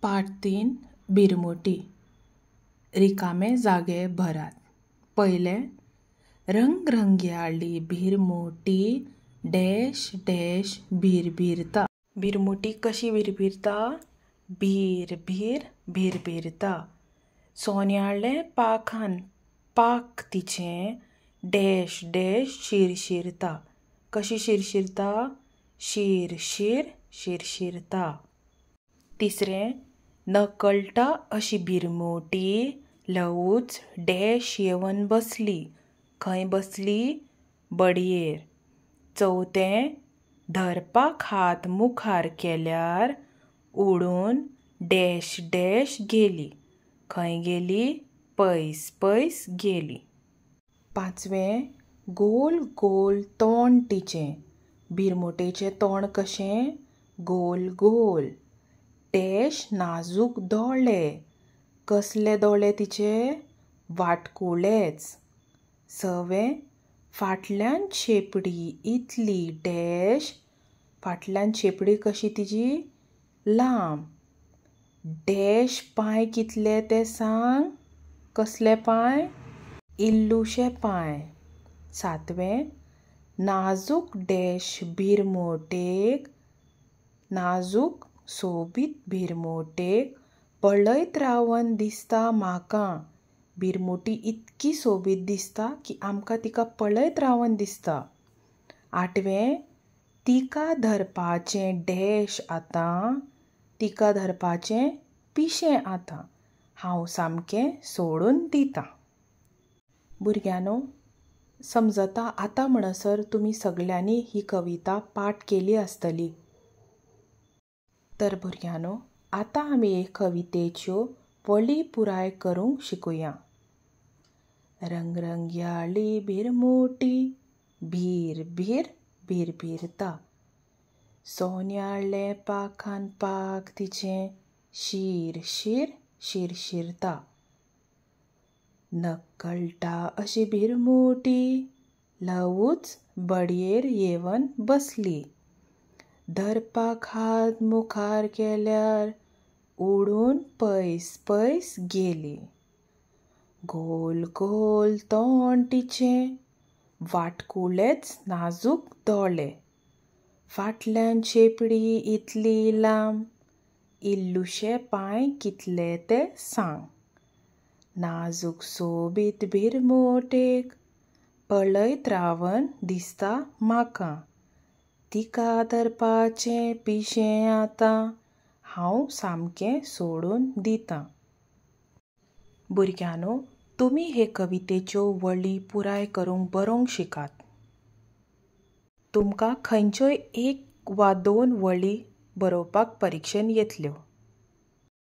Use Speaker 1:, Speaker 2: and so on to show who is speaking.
Speaker 1: पाठ 3 भिरमुटी. रिकामे जागे भरात. पयलें, रंगरंगयाळी भिरमुटी डॅश डॅश भिरभिरता. भिरमुटी कशी भिरभिरता? भीर भीर भिरभिरता. सोन्याळें पाखान पाख तिचें डॅश डॅश शिरशिरता. कशी शिरशिरता? शीर शीर शिरशिरता. तिसरें, नकळटा अशी भिरमुटी ल्हवूच डॅश येवन बसली. खंय बसली? बडयेर. चवथें, धरपाक हात मुखार केल्यार उडून डॅश डॅश गेली. खंय गेली? पयस पयस गेली. पांचवें, गोल गोल तोंड तिचें. भिरमुटेचें तोंड कशें? गोल गोल. डॅश नाजूक दोळे. कसले दोळे तिचे? वाटकुळेच. सवें, फाटल्यान शेंपडी इतली डॅश. फाटल्यान शेंपडी कशी तिजी? लांब. डॅश पांय कितले ते सांग. कसले पांय? इल्लुशे पांय. सातवें, नाजूक डॅश भिरमुटेक, नाजूक सोबीत भिरमुटेक पळयत रावन दिसता म्हाका. भिरमुटी इतकी सोबीत दिसता की आमकां तिका पळयत रावन दिसता. आठवें, तिका धरपाचें डॅश आतां, तिका धरपाचें पिशें आतां, हांव सामकें सोडून दितां. भुरग्यांनो, समजता आतां म्हणसर तुमी सगल्यांनी ही कविता पाठ केली आसतली. तर भुरग्यांनो, आतां आमी हे कवितेच्यो वळी पुराय करूंक शिकुया. रंगरंगयाळी भिरमुटी भीर भीर भिरभिरता. सोन्याळें पाखान पाख तिचें शीर शीर शिरशिरता. नकळटा अशी भिरमुटी ल्हवूच बडयेर येवन बसली. धरपाक हात मुखार केल्यार उडून पयस पयस गेली. गोल गोल तोंड तिचें, वाटकुळेच नाजूक दोळे. फाटल्यान शेंपडी इतली लांब, इल्लुशे पांय कितले ते सांग. नाजूक सोबीत भिरमुटेक पळयत रावन दिसता म्हाका. तिका धरपाचें पिशें आतां, हांव सामकें सोडून दितां. भुरग्यांनो, तुमी हे कवितेच्यो वळी पुराय करूंक बरोवंक शिकात. तुमकां खंयच्योय एक वा दोन वळी बरोवपाक परिक्षेन येतल्यो.